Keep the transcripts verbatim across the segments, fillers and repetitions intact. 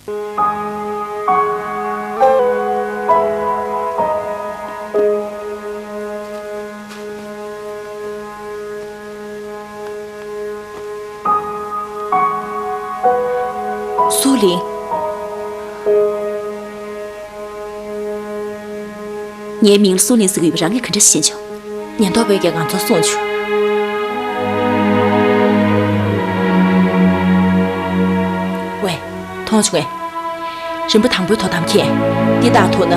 སུའུ་ལིང་། ངའི་མིང་ལ་སུའུ་ལིང་ཟེར་གྱི་ཡོད་པ་རང་གིས་ག་འདྲ་ཤེས་བྱུང་། ཉེན་རྟོག་པས་ཀྱང་ང་ཚོར་གསུངས་བྱུང་། ཝེ། མཐོང་བྱུང་ངས། རིམ་པ་དང་པོའི་དོ་དམ་མཁན། འདི་ལྟ་ཐུབ་ན།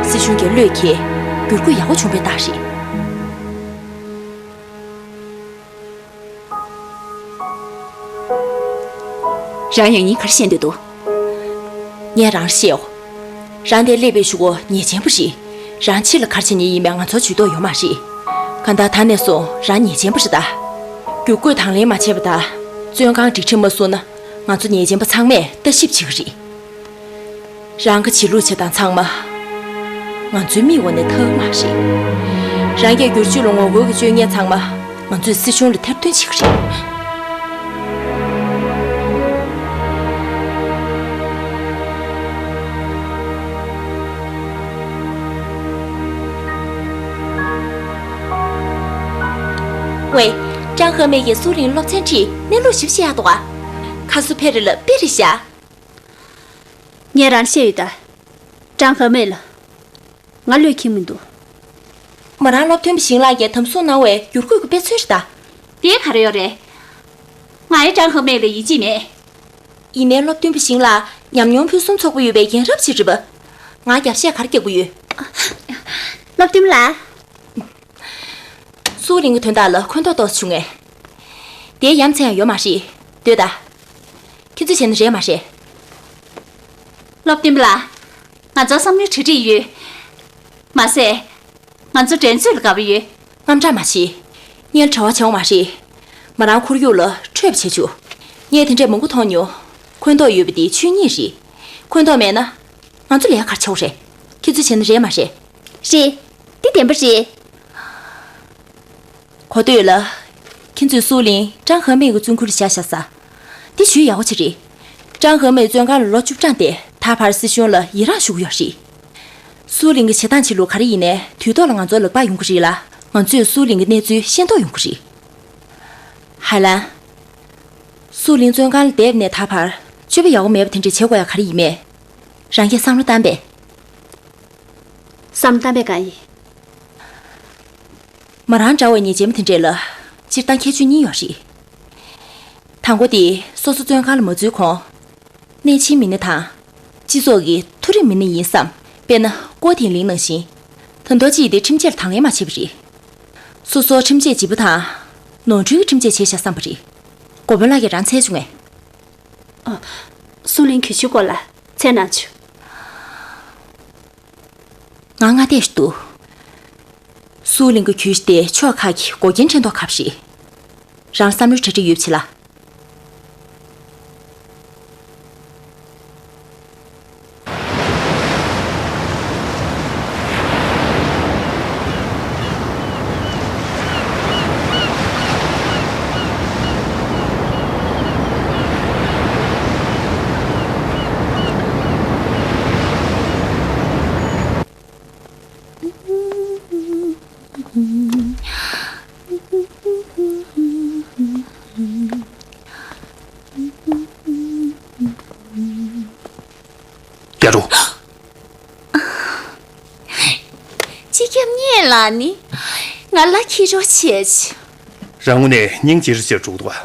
སྲིད་གཞུང་གིས་བློས་འཁེལ། བསྒྱུར་བཀོད་ཡག་པོ་བྱུང་བའི་རྟགས་རེད། རང་ཡང་སྙིང་ག་རེ་བཤད་འདོད་འདུག་ངས་རང་ལ་བཤད་འོ། རང་དེར་སླེབས་པའི་གཞུག་གུ་ཉེས་ཅན་པོ་རེད། རང་ཕྱི་ལ་ག་རེ་བྱེད་མཁན་ཡིན་མིན་ང་ཚོར་ཇུས་གཏོགས་ཡོད་མ་རེད། གང་ལྟར་ད་ནས་བཟུང་རང་ཉེས་ཅན་པོ་རེད་ད། བསྒྱུར་བཀོད་དང་ལེན་མ་བྱས་པ་དང་། བཙོན་ཁང་སྒྲིག་ཁྲིམས་མ་སྲུང་ན། ང་ཚོ་ཉེས་ཅན་པ་ཚང་མས་ལྟ་ཞིབ་བྱེད་ཀྱི་རེད། རང་གི་བྱེད་ལུགས་བྱེད་སྟངས་ཚང་མ། ང་ཚོའི་མིག་འོག་ནས་ཐར་གྱི་མ་རེད། རང་གིས་བསྒྱུར་བཅོས་ལ་ངོ་རྒོལ་གྱི་སྤྱོད་ངན་ཚང་མ། ང་ཚོས་སྲིད་གཞུང་ལ་ཐེར་འདོན་བྱེད་ཀྱི་རེད། ཝེ། ཀྲང་ཧེ་མེ་ཡིས་སུའུ་ལིང་སློབ་ཚན་ཁྲིད་གནས་ལུགས་ཞིབ་བཤད་ཡག་འདུག་ག་ཁ་སུ་ཕེ་རི་ལ་དཔེ་རེད་ཤག་ངས་རང་བཤད་ཡོད་ད། ཀྲང་ཧེ་མེ་ལ། ང་བློས་འཁེལ་མི་འདུག་མོ་རང་སློབ་སྟོན་པ་ཞིང་ལགས་ཀྱིས་དམ་བཟུང་གནང་བའི་བསྒྱུར་བཀོད་ཀྱི་དཔེ་མཚོན་རེད་ད། དེ་ག་རེ་ཡོད་རེད། ང་ཡི་ཀྲང་ཧེ་མེ་ལ་ཡིད་ཆེས་མེད། ཡིན་ནའི་སློབ་སྟོན་པ་ཞིང་ལགས་ཉམས་མྱོང་ཕུན་སུམ་ཚོགས་པོ་ཡོད་པའི་རྒན་རབས་ཅིག་རེད་པ། ང་རྒྱབ་བཤད་ག་རེ་རྒྱག་དགོས་ཡོད། སློབ་སྟོན་པ་ལགས། སུའུ་ལིང་གི་དོན་དག་ལ་འཁོན་འདོགས་ཏོག་ཙམ་བྱུང་ངས། དེའི་ཡ་མཚན་ཡང་ཡོད་མ་རེད། སྡོད་ད། ཁྱེད་ཚོས་བྱས་ན་རེད་མ་རེད། སློབ་སྟོན་པ་ལགས། ང་ཚོར་བསམ་བློའི་གྲ་སྒྲིག་ཡོད། མ་ཟད། ང་ཚོ་འགྲན་རྩོད་ལ་དགའ་པོ་ཡོད། དངངས་སྐྲག་མ་བྱེད། སྔོན་གྲྭ་བ་བྱེད་འོང་མ་རེད། མོ་རང་ཁོར་ཡུག་ལ་འཕྲོད་པ་བྱེད་ཆོག་ངས་དེ་འདྲས་མང་པོ་མཐོང་མྱོང་། འཁོན་འདོགས་ཡོད་པ་དེ་ཆོས་ཉིད་རེད། འཁོན་འདོགས་མེད་ན། ང་ཚོ་ལས་ཀ་ག་རེ་བྱེད་དགོས་རེད། ཁྱེད་ཚོས་བྱས་ན་རེད་མ་རེད། རེད། འདི་བདེན་པ་རེད། གོ་ཐོས་ལ། ཁྱེད་ཚོས་སུའུ་ལིང་ཀྲང་ཧེ་མེ་གི་བཙོན་ཁུལ་བཞག་བཞག་ས། འདི་ཇུས་ཡག་པོ་ཅིག་རེད། ཀྲང་ཧེ་མེ་བཙོན་ཁང་ལ་ལོ་བཅུ་གྲངས་ཏེ་ད་བར་སྲིད་གཞུང་ལ་ཡི་རངས་ཞུ་གི་ཡོད་རེད། སུའུ་ལིང་གི་བྱེད་སྟངས་བྱེད་ལུགས་ག་རེ་ཡིན་ནའི་དུས་ཐོག་ལ་ང་ཚོར་ལག་པར་ཡོང་གི་རེད་ལ། ང་ཚོས་སུའུ་ལིང་གི་གནས་ཚུལ་ཤེས་རྟོགས་ཡོང་གི་རེད། ཧའེ་ལན། སུའུ་ལིང་བཙོན་ཁང་ལ་བསྡད་ནས་ད་བར་སྤྱོད་པ་ཡག་པོ་མེད་པ་དེ་འདྲ་བྱེད་དགོས་ཡ་ག་རེ་ཡིན་མེད། རང་གིས་བསམ་བློ་བཏང་པས། བསམ་བཏང་པས་གང་ཡིན། མོ་རང་འདྲ་བའི་ཉེས་ཅན་པ་དེ་འདྲས་ལ་སྤྱིར་བཏང་ཁྱད་ཆོས་གཉིས་ཡོད་རེད། དང་པོ་དེ་སོ་སོ་བཙོན་ཁང་ལ་མ་འཛུལ་གོང་། གནས་ཆེན་མི་སྣ་དང་། སྤྱི་ཚོགས་ཀྱི་མཐོ་རིམ་མི་སྣ་ཡིན་བསམ། དཔེར་ན་ཀོ་ཐིང་ལིང་ནང་བཞིན། ད་དུང་གཅིག་དེ་ཁྲིམས་ཆད་ལ་དང་ལེན་མ་བྱས་པ་རེད། སོ་སོར་ཁྲིམས་ཆད་ལྗིད་པོ་དང་། ནོར་འཁྲུལ་གྱི་ཁྲིམས་ཆད་བྱས་བཞག་བསམ་པ་རེད། འགོ་དཔོན་ལགས་ཀྱིས་རང་འཚོལ་བྱུང་ངས། ཨ། སུའུ་ལིང་གྱོད་གཞིའི་སྐོར་ལ་འཚོལ་གནང་བྱུང་། ང་སྔ་ལྟས་ཤིག་འདུག་སུའུ་གླིང་གི་གྱོད་གཞི་དེ་ཕྱོགས་ཁག་གིས་འགོག་རྐྱེན་འཕྲད་མདོག་ཁ་པོ་རེད། རང་བསམ་བློའི་གྲ་སྒྲིག་ཡོད་པ་བྱེད་ལ། རྒྱ་རུ། སྤྱི་ཁྱབ་ངས་ལ་ནི་ང་ལ་ཁྱི་རོ་བྱེད། རང་ངོ་ནས་སྙིང་རྗེ་རེ་བྱེད་འགྲོ་འདུག་བ།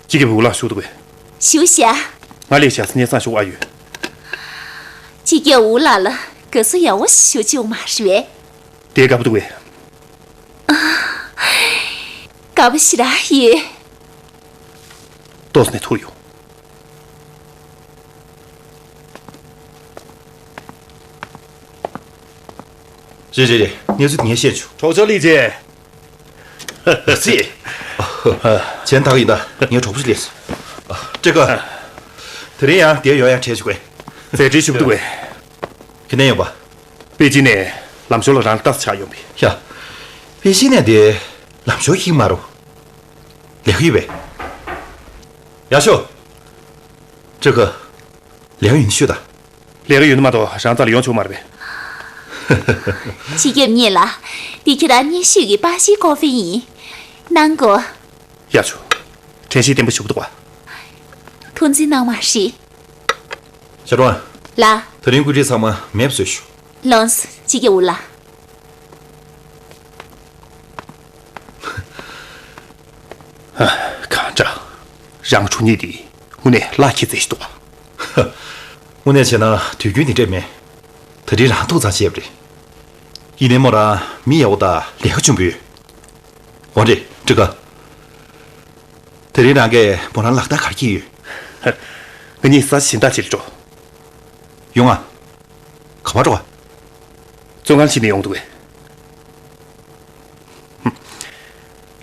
སྤྱི་ཁྱབ་འུ་ལགས་བཞུགས་འདུག་བས། བཞུགས་ཤག་ང་ལས་བྱས་ས་གནས་ཚང་ཞོགས་ཨ་ཡོད། སྤྱི་ཁྱབ་འུ་ལགས་ལ་དགའ་བསུ་ཡག་པོ་ཞུ་བཅུག་མ་རེད་བས། དེ་དགའ་པོ་འདུག་བས། དགའ་པོ་ཞེ་དྲག་ཡོད། ཏོག་ཙམ་ནས་ཐུག་ཡོང་། རེད་རེད་རེད། གནས་ཚུལ་དེ་ངས་ཤེས་བྱུང་། གྲོགས་ཆོག་ལི་ཅེ། སི། གཞན་དག་ཡིན་ད་ངའི་གྲོགས་པོ་ཞིག་སླེབས་སོང་། སྤྲེལ་རྒན། དེ་རིང་ཡང་འདིར་ཡོང་ཡ་གྲས་ཞུ་དགོས། མཛད་འཕྲིན་ཞུ་གི་འདུག་བས། ཁྱེད་ནས་ཡོང་པ། པེ་ཅིན་ནས་ལམ་ཞོར་ལ་རང་ལ་ལྟ་ས་ཆགས་ཡོང་པས། ཡ། པེ་ཅིན་ནས་འདི་ལམ་ཞོར་ཞིག་མ་རུ། ལས་ཀ་ཡོད་པས། ཡག་ཤོས། སྤྲེལ་རྒན། ལས་ཀ་ཡོད་ན་ཤོད་དང་། ལས་ཀ་ཡོད་ན་མ་གཏོགས་རང་རྩ་ལ་ཡོང་ཆོག་མ་རེད་པས། སྤྱི་ཁྱབ་བརྙེས་ལགས། འདི་ཁྱེད་རང་སྙན་ཞུ་གི་པར་ཤིང་ཀོ་ཧྥེ་ཡིན། གནང་དགོས། ཡག་བྱུང་། དྲན་ཤེས་བརྟན་པོ་ཞེ་པོ་འདུག་པ། ཐུགས་འཛིན་གནང་མ་གཞི། ཤ་ཀྲོང་། ལགས། ད་རིང་བཀོད་སྒྲིག་ཚང་མ་མེད་པ་བཟོས་ཤོག་ལོངས། སྤྱི་ཁྱབ་འུ་ལགས། ཨ། གང་དྲག་རང་གྲོ་ཉིད་འདི་དངོས་གནས་ལག་ཁྱེར་རྩེ་ཞིག་འདུག་པ། དངོས་གནས་བྱས་ན་དུས་རྒྱུན་འདི་འདྲས་མེད། ད་རིང་རང་ཐུགས་བཙག་བྱས་པ་རེད། ཡིན་ནའི་མོ་རང་མི་ཡག་པོ་དང་ལས་ཀ་ཆེན་པོ་ཡོད། འོ་རེད། ཀྲི་ཀ། དེ་རིང་རང་གིས་མོ་རང་ལག་བསྟར་ག་རེ་བགྱིས་ཡོད། ང་གཉིས་ས་ཆ་གཞན་དག་ཅིག་ལ་འགྲོ། ཡོང་ང་། ག་པར་འགྲོ་ག་བཙོན་ཁང་ཕྱིན་ནས་ཡོང་འདུག་གས།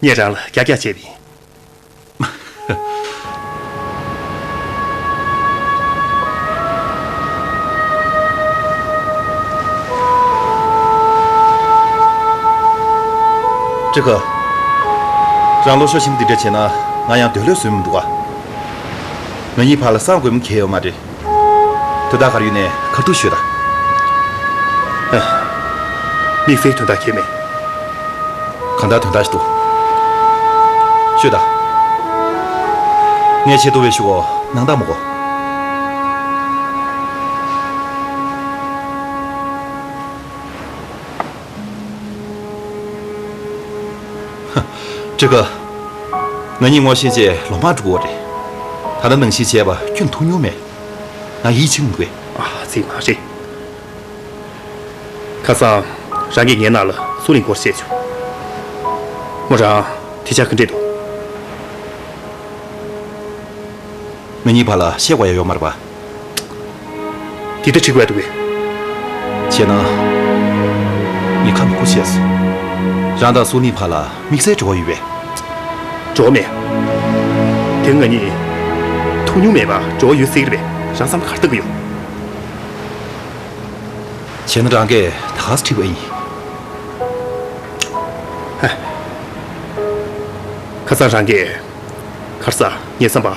ངས་རང་ལ་རྒྱགས་རྒྱགས་བྱས་པ་ཡིན། ཀྲི་ཀ། རང་ལོ་ཤོ་ཆེན་པོ་འདི་འདྲ་བྱས་ན་ང་ཡང་སྡོད་ལོས་བཟོས་མི་འདུག་ག་ང་གཉིས་བར་ལ་གསང་དགོས་མི་གལ་ཡོད་མ་རེད། དོན་དག་ག་རེ་ཡོད་ནའི་ཁ་ཐུག་ཤོད་དང་། དམིགས་བསལ་དོན་དག་གལ་མེད། གང་ལྟར་དོན་དག་ཞིག་འདུག་ཤོད་དང་། ངས་ཆེད་དུ་བས་ཞུ་གོ་སྣང་དག་མོ་གོ། ཀྲི་ཀ། ང་གཉིས་ངོ་ཤེས་རྗེས་ལོ་མང་འགྲོ་གི་ཡོད་རེད། ད་ལྟ་ནང་བཞིན་བྱས་པ་ཁྱོན་ཐུག་མྱོང་མེད། ང་ཡིད་ཆེས་མི་འདུག་གས། ཨ་ཙི་མ་རེད། ཁ་སང་རང་གིས་ངའི་ནང་ལ་སུའུ་ལིན་སྐོར་བཤད་བྱུང་། མོ་རང་དེ་ཆ་ག་འདྲས་འདུག་ང་གཉིས་བར་ལ་བཤད་དགོས་ཡ་ཡོད་མ་རེད་པ། དེ་ལྟར་བྲིས་དགོས་འདུག་གས། བྱས་ན། ངས་ཁ་མི་ཁུར་བྱས་སོང་། རང་དང་སུའུ་ལིན་བར་ལ་དམིགས་བསལ་འབྲེལ་བ་ཡོད་པས། འབྲེལ་བ་མེད། དེ་ང་གཉིས་ཐུག་མྱོང་མེད་པ་འབྲེལ་བ་ཡོད་སྲིད་ཀྱི་རེད་པས། རང་བསམ་བློ་ག་རེ་བཏང་གི་ཡོད། བྱས་ན་རང་གིས་ད་ག་སེ་ཁྲིད་པ་ཡིན། ཧ། ཁ་སང་རང་གིས། ག་རེ་ཟ་ངའི་བསམ་པ།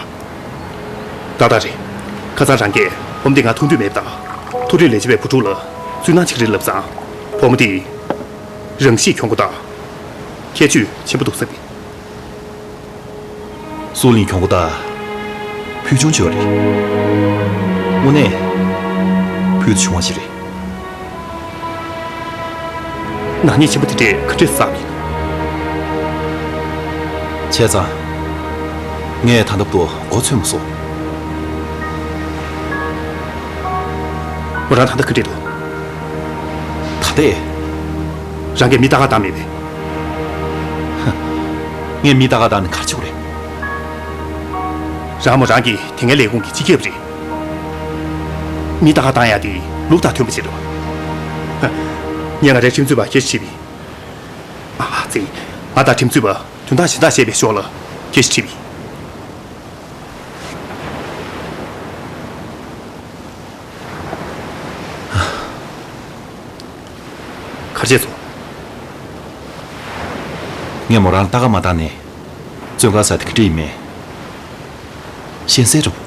ཏག་ཏག་རེད། ཁ་སང་རང་གིས་བུ་མོ་དེ་ང་མཐོང་འདོད་མེད་པ་དང་། མཐོ་རིམ་ལས་བྱེད་པའི་བུ་ཕྲུག་ལ་སུན་སྣང་བྱེད་ཀྱི་རེད་ལབ་ཙང་། བུ་མོ་དེ་རང་གཤིས་གྱོང་པོ་དང་། ཁྱད་ཆོས་ཆེན་པོ་འདུག་བསམ་གི། སུའུ་ལིན་གྱོང་པོ་དང་། ཕུལ་བྱུང་ཅིག་ཡོད་རེད། དངོས་གནས་ཕུལ་དུ་བྱུང་བ་ཞིག་རེད། ནག་ཉེས་ཆེན་པོ་དེ་འདྲས་ག་འདྲས་བསགས་པ་ཡིན། བྱས་ཙང་། ངས་ད་ལྟ་བར་དུ་མགོ་ཚོས་མ་སོང་། མོ་རང་ད་ལྟ་ག་འདྲས་འདུག་ད་ལྟ། རང་གིས་མི་ལྟ་ག་བཏང་མེད་པས། ཧ། ངས་མི་ལྟ་ག་བཏང་ནས་ག་རེ་བྱེད་དགོས་རེད། རང་མོ་རང་གི་དེ་སྔའི་ལས་ཁུངས་ཀྱི་སྤྱི་ཁྱབ་རེད། མི་ལྟ་ག་བཏང་ཡ་དེ་ལུགས་དང་མཐུན་པ་ཞིག་རེད་པ། ཧ། ངས་ང་རའི་ཁྲིམས་རྩོད་པར་སྐད་ཆ་དྲིས་པ་ཡིན། ཨ་ཙི། ང་དང་ཁྲིམས་རྩོད་པ་དོན་དག་གཞན་དག་བཤད་པའི་ཞོར་ལ་སྐད་ཆ་དྲིས་པ་ཡིན། ག་རེ་བྱས་སོང་། ངས་མོ་རང་ལ་ལྟ་ག་མ་བཏང་ནས་བཙོན་ཁང་ཟེར་དེ་ག་འདྲ་ཡིན་མིན་ཤེས་གསལ་རེད།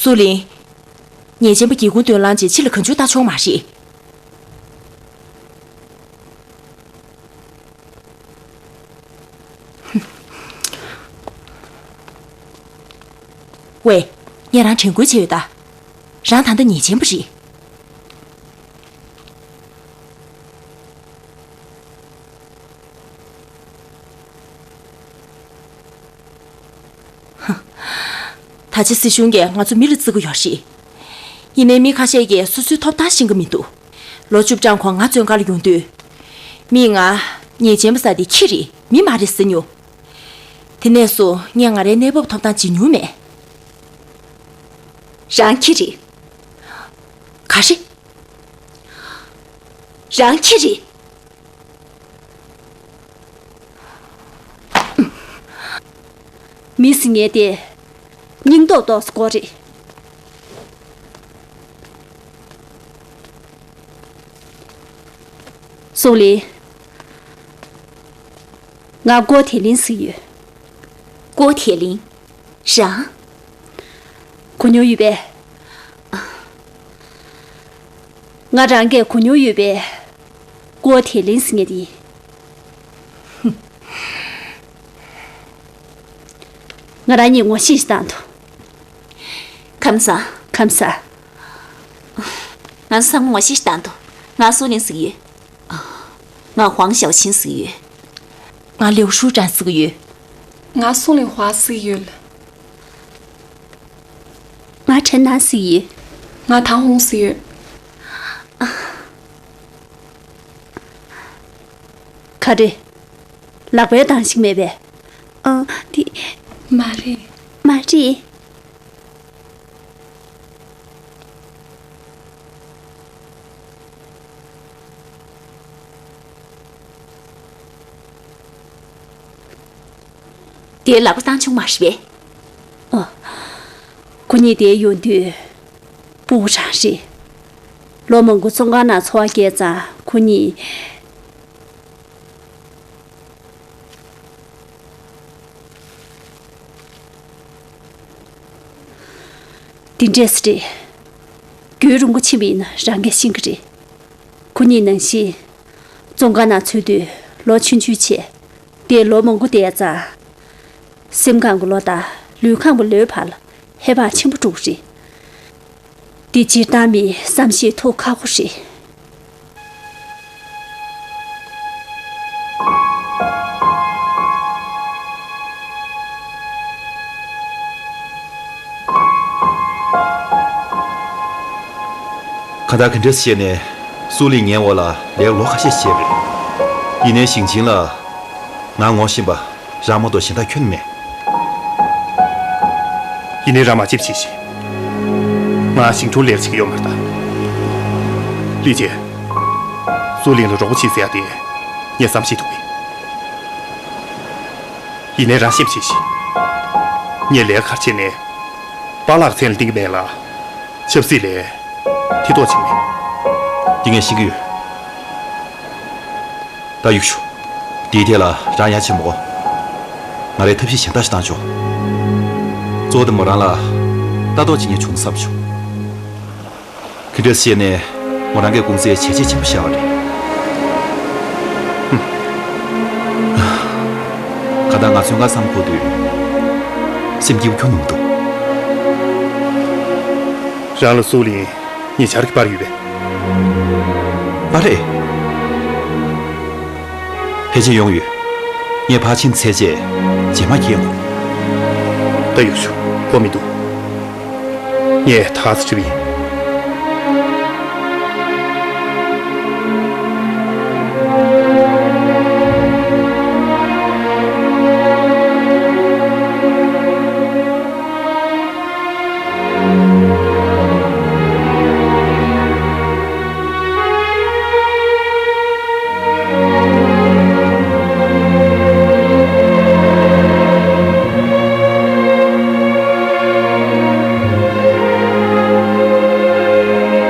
སུའུ་ལིན། ཉེས་ཅན་པ་སྒེའུ་ཁུང་སྟོད་ལངས་རྗེས་ཕྱི་ལ་གང་བྱུང་བཏང་ཆོག་མ་རེད། ཝེ། ངས་རང་དྲན་སྐུལ་བྱས་ཡོད་ད། རང་ད་ལྟ་ཉེས་ཅན་པ་རེད། ཧ། ད་ཆ་སྲིད་གཞུང་གིས་ང་ཚོ་མི་ལ་བརྩི་གི་ཡོད་རེད། ཡིན་ནའི་མི་ཁ་ཤས་ཀྱིས་སོ་སོའི་ཐོབ་ཐང་ཤེས་ཀྱི་མི་འདུག་ལོ་བཅུ་གྲངས་གོང་ང་བཙོན་ཁང་ལ་ཡོང་དུས། མིས་ང་ཉེས་ཅན་པ་ཟེར་དེ་ཁྱི་རེད། མི་མ་རེད་ཟེར་མྱོང་། དེ་ནས་བཟུང་ངས་ང་རའི་གནས་བབ་ཐོབ་ཐང་བརྗེད་མྱོང་མེད། རང་ཁྱི་རེད། ག་རེ། རང་ཁྱི་རེད། མི་ཟེར་མཁན་དེ་སྙིང་སྟོབས་ཏོག་ཙམ་དགོས་རེད། སུའུ་ལི། ང་ཀོ་ཐེ་ལིན་ཟེར་ཡོད། ཀོ་ཐེ་ལིན། རང་། གོ་མྱོང་ཡོད་པས། ང་རང་གིས་གོ་མྱོང་ཡོད་པས། ཀོ་ཐེ་ལིན་ཟེར་མཁན་དེ་ཡིན། ང་རང་གཉིས་ངོ་ཤེས་ཤིག་བཏང་དོ། ཁམས་བཟང་། ཁམས་བཟང་། ང་ཚོ་ཚང་མ་ངོ་ཤེས་ཤིག་བཏང་དོ། ང་སུའུ་ལིན་ཟེར་གྱི་ཡོད། ང་ཧུའང་ཞའོ་ཆིན་ཟེར་གྱི་ཡོད། ང་ལིའུ་ཧྲུའུ་ཀྲང་ཟེར་གྱི་ཡོད། ང་སུའུ་ལིན་ཧྭ་ཟེར་གྱི་ཡོད། ང་ཁྲེན་ནན་ཟེར་གྱི་ཡོད། ང་ཐང་ཧུང་ཟེར་གྱི་ཡོད། ག་རེ། ལག་པས་བཏང་ཤིག་མེད་པས། ཨ། དེ། མ་རེད། མ་རེད། དེའི་ལག་པ་བཏང་བྱུང་མ་རེད་པས། ཨོ། ཁོ་གཉིས་དེར་ཡོང་དུས་སྤུ་གུ་རང་རེད། ལོ་མང་པོ་བཙོན་ཁང་ནང་འཚོ་བ་བསྐྱལ་ཙང་ཁོ་གཉིས། དེ་འདྲས་རེད། རྒྱུན་རིང་པོ་ཕྱིན་པ་ཡིན་ན་རང་གིས་ཤེས་ཀྱི་རེད། ཁོ་གཉིས་ནང་བཞིན་བཙོན་ཁང་ནང་འཚོ་དུས་ལོ་ཆུང་ཆུང་བྱས། དེ་ལོ་མང་པོ་བསྡད་ཙང་། སེམས་ཁམས་ཀྱི་ལོ་དང་ལུས་ཁམས་ཀྱི་ལོའི་བར་ལ་ཧེ་བག་ཆེན་པོ་འགྲོ་གི་རེད། འདི་སྤྱིར་བཏང་མིས་བསམ་ཤེས་ཐུབ་ཁག་པོ་རེད། གང་ལྟར་ག་འདྲས་བཤད་ནས་སུའུ་ལིན་ངའི་འོག་ལ་ལས་ཀ་ལོ་ཁ་ཤས་བྱས་པ་རེད། ཡིན་ནའི་ཞིང་ཆེན་ལ་ང་ངོ་ཤེས་པ་རང་མ་གཏོགས་གཞན་དག་ཁྱོན་ནས་མེད། ཡིན་ནའི་རང་མ་ཅིག་བྱེད་ཤིག་ང་ཞིང་ཁྲུང་ལས་བྱེད་ཀྱི་ཡོད་མ་རེད་ད། ལི་ཅེ། སུའུ་ལིན་ལ་རོགས་པ་བྱེད་ཟེར་ཡ་དེ་ངས་བསམ་ཤེས་ཐུབ་གི། ཡིན་ནའི་རང་ཤེས་པ་བྱེད་ཤིག་ངས་ལས་ཀ་ག་རེ་བྱས་ནའི་པཱ་ལགས་མཚན་ལ་བསྟེན་གྱི་མེད་ལ། ཆབ་སྲིད་ལས་ཐེ་གཏོགས་བྱེད་ཀྱི་མེད། འདི་ངས་ཤེས་ཀྱི་ཡོད། ད་གཡུག་ཞུ། འདིའི་ཐད་ལ་རང་ཡ་ཆེན་མོ། ང་རའི་ཐབས་ཤེས་གཞན་དག་ཞིག་བཏང་ཆོག་གཙོ་བོ་དེ་མོ་རང་ལ་ལྟ་རྟོག་བྱེད་མཁན་བྱུང་བསམ་བྱུང་། ག་འདྲས་བཤད་ནས་མོ་རང་གིས་ཀུང་སིའི་བྱས་རྗེས་ཆེན་པོ་བཞག་པ་རེད། ཧུམ། གང་ལྟར་ང་ཚོའི་ང་བསམ་འཁོར་དུས་སེམས་སྐྱིད་པོ་ཁྱོན་ནས་མི་འདུག་རང་ལ་སུའུ་ལིན་གཉིས་ཆར་གྱི་པར་ཡོད་པས། པར་རེད། ཕལ་ཆེར་ཡོང་ཡོད། ངས་ཕར་ཕྱིན་ཚར་རྗེས་རྗེས་མ་ཁྱེད་ཡོང་། ད་གཡུག་ཞུ། གོ་མི་འདུག་ངས་ད་ག་ཚོད་བྲིས་པ་ཡིན།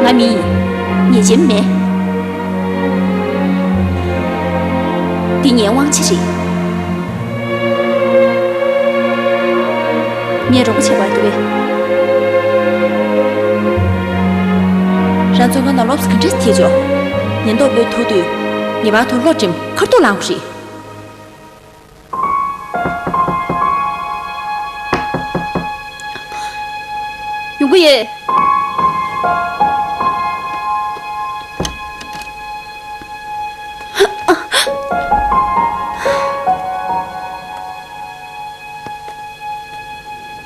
ང་མི་ཡིན། ཉེས་ཅན་མེད། འདི་ངའི་དབང་ཆ་རེད། ངས་རོགས་པ་བྱེད་པར་འདོད་པས། རང་བཙོན་ཁང་ནང་ལོབས་ག་འདྲས་ཐེབས་ཆོག་ཉེན་རྟོག་པས་ཐུག་དུས་ངེས་པར་དུ་གློག་སྒྲིམ་ཁ་ཐུག་ལངས་དགོས་རེད། ཡོང་གི་ཡོད།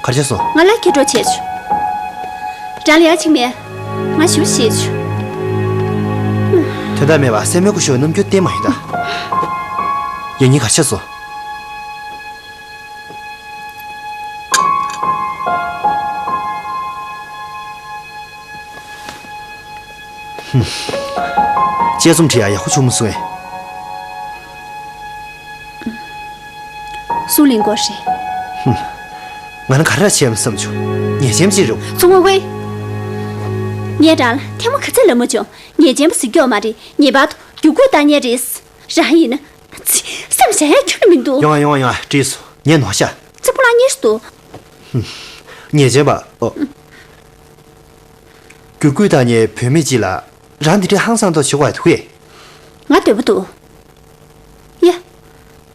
ག་རེ་བྱས་སོང་། ང་ལ་ཁྱེད་འགྲོ་བྱས་ཆུ། རང་ལ་ཡ་ཅིག་མེད། ང་ཞུ་བྱས་ཆུ། དོན་དག་མེད་པ་སེམས་མེད་ཀུ་ཤོ་རྣམ་འགྱུར་བསྟན་མ་ཡིན་ད། ཡང་སྙིང་ག་རེ་བྱས་སོང་། ཧུམ། དཔྱད་རྩོམ་བྲིས་ཡ་ཡག་པོ་བྱུང་མ་སོང་ངས། སུའུ་ལིན་སྐོར་རེད། ཧུམ། ང་ནི་ག་རེ་བྱས་མ་བསམ་བྱུང་། ཉེས་ཅན་ཅིག་རེད། ཙུང་ཝུའེ། ངས་རང་ལ་ཐེངས་མ་ག་ཚད་ལབ་མ་བྱུང་། ཉེས་ཅན་པ་ཟེར་རྒྱུ་མ་རེད། ངེས་པར་དུ་རྒྱུ་སྐུད་བཏང་མཁན་རེད། རང་ཡིན་ན། ཚི། བསམ་བྱ་ཡ་ཁྱོན་མི་འདུག་ཡོང་ང་ཡོང་ང་ཡོང་ང་། བྲིས་སོང་། ངས་ནོར་ཤག་ཙི་པུ་ལ་ཉེས་སུ་འདུག་ཉེས་ཅན་པ། ཨོ། རྒྱུ་སྐུད་བཏང་མཁན་བུད་མེད་ཅིག་ལ་རང་འདི་འདྲའི་ཧང་སང་ཏོག་བྱེད་དགོས་ཡ་འདུག་གས། ང་འདོད་པ་འདུག་ཡ།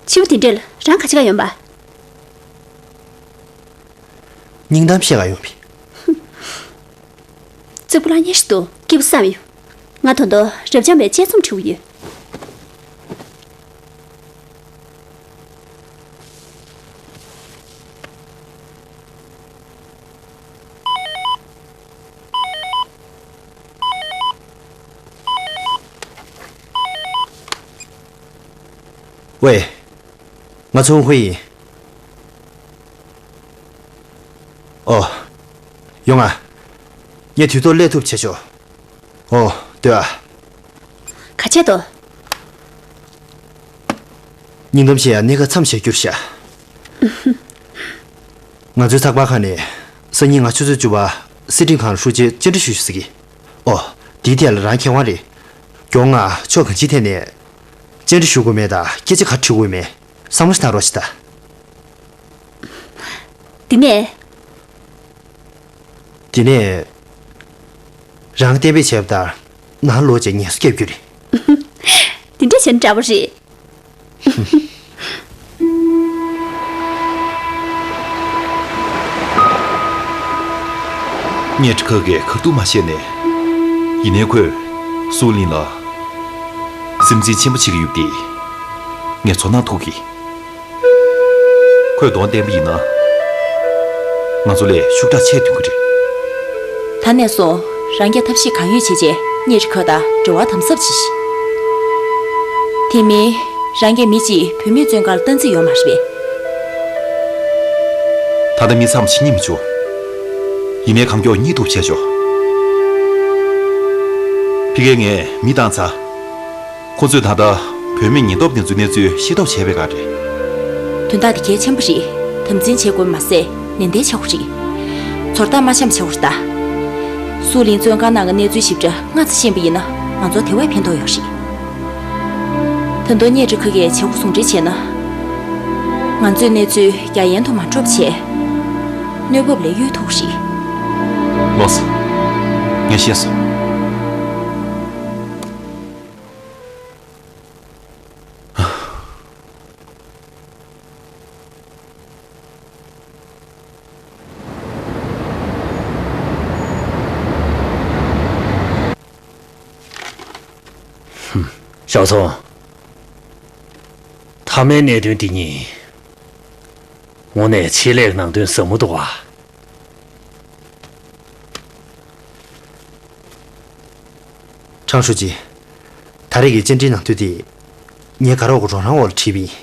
ཕྱི་པོ་དེ་འདྲས་ལ་རང་ག་ཅི་ག་ཡོང་པ། སྙིང་གཏམ་བཤད་ག་ཡོང་པས། ཙི་པུ་ལ་ཉེས་སུ་འདུག་སྐྱིད་པོ་བསམ་ཡོང་། ང་ད་དུང་རབ་འབྱམས་པའི་དཔྱད་རྩོམ་བྲིས་པ་ཡོད། ཝེ། ང་ཙུང་ཧུའེ་ཡིན། ཨོ། ཡོང་ང་། ངས་དུས་ཐོག་སླེབས་ཐུབ་བྱས་ཆོག་ཨོ། སྡོད་ཨ། ག་བྱས་དོ། སྙིང་གཏམ་བཤད་ཡ་གནས་ཀ་མཚམས་བཞག་རྒྱུ་རེད་ཤག་ང་ཚོའི་ཚགས་པར་ཁང་ནས་སང་ཉིན་ང་ཆུ་ཚོད་བཅུ་པ་སྲིད་ཁྲིམས་ཁང་ལ་ཧྲུའུ་ཅིར་བཅར་འདྲི་ཞུ་ཞུ་ཟེར་གི། ཨོ། དེའི་ཐད་ལ་རང་མཁས་དབང་རེད། མགྱོགས་ང་ཕྱོགས་གང་ཅིའི་ཐད་ནས་བཅར་འདྲི་ཞུ་དགོས་མེད་དང་སྐད་ཆ་ག་རེ་དྲི་དགོས་མེད་བསམ་བློ་ཞིག་བཏང་རོགས་ཞེས་ད། དེ་ནས། དེ་ནས། རང་གཏན་འབེབས་བྱས་པ་ལྟར་ནང་ལོག་བྱས་ངལ་གསོ་རྒྱབ་རྒྱུ་རེད། དེ་འདྲ་བྱས་ན་འདྲ་པོ་རེད། གཉའ་ཁྲི་ཁ་གིས་ཁ་ཐུག་མ་བཤད་ནས། ཡིན་ནའི་ཁོས་སུའུ་ལིན་ལ་སེམས་ཅན་ཆེན་པོ་བྱེད་ཀྱི་ཡོད་པ་དེ་ངས་ཚོར་སྣང་ཐུག་གི། ཁོས་གདོང་བསྟན་པ་ཡིན་ན། ང་ཚོ་ལས་ཤུགས་དྲག་ཆེ་ཐོན་གྱི་རེད། ད་ནས་བཟུང་རང་རྒྱལ་ཐབས་ཤེས་གང་ཡོད་བྱས་རྗེས་གཉའ་ཁྲི་ཁ་དང་འབྲེལ་བ་དམ་ཟབ་བྱས་ཤིག་དེ་མིན་རང་རྒྱལ་མི་གཅིག་བུད་མེད་བཙོན་ཁང་ལ་བཏང་རྩིས་ཡོད་མ་རེད་པས། ད་ལྟ་མི་ཚང་མ་ཕྱི་ཉིན་མི་ཆོག་ཡིན་ནའི་གང་མགྱོགས་གཉིད་ཐུབ་བྱས་ཆོག་ཕ་གིར་ངས་མི་བཏང་ཚར། ཁོ་ཚོས་ད་ལྟ་བུད་མེད་ཉེན་རྟོག་པ་དེ་ཚོའི་གནས་ཚུལ་ཤེས་རྟོགས་བྱས་པའི་སྒང་རེད། དོན་དག་དེ་གལ་ཆེན་པོ་རེད། དམ་འཛིན་བྱེད་དགོས་མ་ཟད་ནན་ཏན་བྱ་དགོས་རེད། ཚོར་ཐག་མ་འཆམ་བྱ་དགོས་རེད་ད། སུའུ་ལིན་བཙོན་ཁང་ནང་གི་གནས་ཚུལ་ཞིབ་ཕྲ་སྔ་ཙམ་ཤེས་པ་ཡིན་ན་ང་ཚོར་དེ་བས་ཕན་ཐོགས་ཡོད་རེད། ད་དུང་གཉའ་ཁྲི་ཁ་གིས་བྱེད་སྒོ་ཟུང་འབྲེལ་བྱས་ན། ང་ཚོའི་གནས་ཚུལ་རྒྱ་ཡན་དུ་མ་འགྲོ་བ་བྱས། གནོད་འབབ་ལས་གཡོལ་ཐུབ་རེད། ལགས་སོ། ངས་ཤེས་སོང་། ཞའོ་ཚོང་། མཐའ་མའི་གནད་དོན་འདི་གཉིས། དངོས་གནས་ཆེད་ལས་ནང་དོན་ཟབ་མོ་འདུག་ཨ། ཁྲང་ཧྲུའུ་ཅི། ད་རེས་ཀྱི་བཅར་འདྲིའི་ནང་དོན་དེ། ངས་དགའ་རོགས་ཀྱི་རོགས་རམ་འོག་ལ་བྲིས་པ་ཡིན།